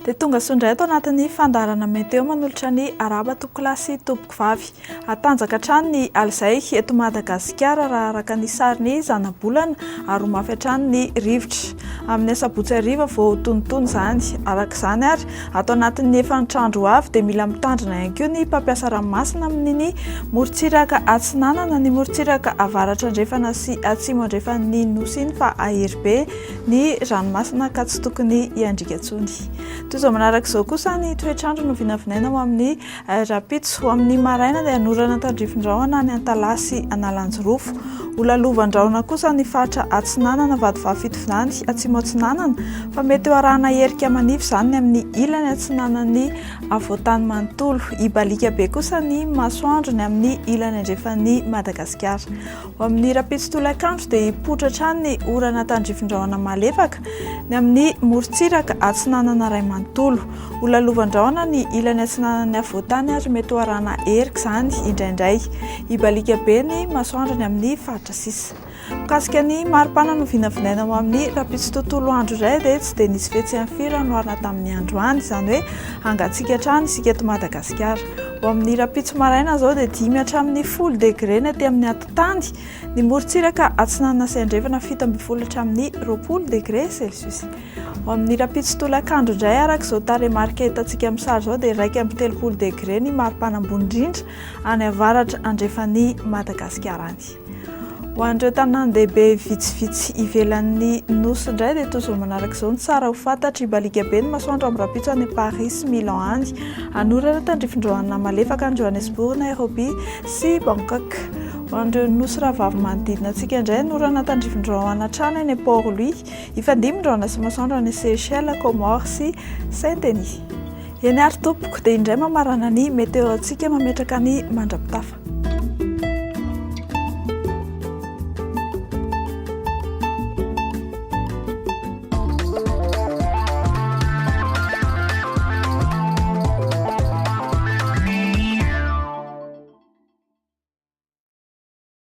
Dia tonga soa indray ato anatin'ny fandaharana Météo manolotra ny arahaba tompokolahy sy tompokovavy. Hatanjaka hatrany ny alizay eto Madagasikara raha araka ny sarin'ny zanabolana ary ho mafy hatrany ny rivotra. Amin'ny asabotsy hariva vao ho tonitony izany. Araka izany ary, ato anatin'ny efatr'andro ho avy dia mila mitandrina ihany koa ny mpampiasa ranomasina amin'iny morontsiraka atsinanana, ny morontsiraka avaratra andrefana sy atsimo andrefan'ny nosy iny fa hahery be ny ranomasina ka tsy tokony hiandriaka intsony. Toy izao manaraka izao kosa ny toetr'andro no vinavinaina ho amin'ny eh, rahampitso. Ho amin'ny maraina dia hanorana tandrifin-drahona any Antalaha sy Analanjirofo. Ho lalovan-drahona kosa ny faritra Atsinanana, Vatovavy Fitovinany, Atsimo Atsinanana, fa mety ho arahana herika manify izany ny amin'ny ilany atsinanan'ny afovoantany manontolo. Hibaliaka be kosa ny masoandro ny amin'ny ilany andrefan'i Madagasikara. Ho amin'ny rahampitso tolakandro dia hipoitra hatrany ny orana tandrifin-drahona malefaka ny amin'ny morontsiraka atsinanana iray manontolo. Ho lalovan-drahona ny ilany atsinanan'ny afovoantany ary mety ho arahana erika izany indraindray. Hibaliaka be ny masoandro ny amin'ny faritra sisa. Mikasika ny maripana novinavinaina ho amin'ny rahampitso tontolo andro indray dia tsy dia nisy fihetseham firy raha noharina tamin'ny androany, izany hoe hangatsiaka hatrany isika eto Madagasikara. Ho amin'ny rahampitso maraina izao dia 5 hatramin'ny 10 degre ny aty amin'ny atitany, ny morontsiraka atsinanana sy andrefana 17 hatramin'ny 20 degre celsius. Ho amin'ny rahampitso tolakandro indray araka izao tarehimarika hitantsika amin'ny sary izao dia 31 degre ny maripana ambony indrindra any avaratra andrefan'i Madagasikara any. Ho an'ireo tanàn-dehibe vitsivitsy ivelan'ny Nosy indray dia toy izao manaraka izao ny tsara ho fantatra, hibaliaka be ny masoandro amin'ny rahampitso any Paris sy Milan any, hanorana tandrifin-drahona malefaka any Johannesburg, Nairobi sy Bangkok. Ho an'ireo Nosy rahavavy manodidina antsika indray, hanorana tandrifin-drahona hatrany any Port Louis, hifandimby ny rahona sy masoandro any Seychelles, Comores sy Saint Denis. Eny ary tompoko, dia indray mamarana ny météo antsika mametraka ny mandra-pitafa.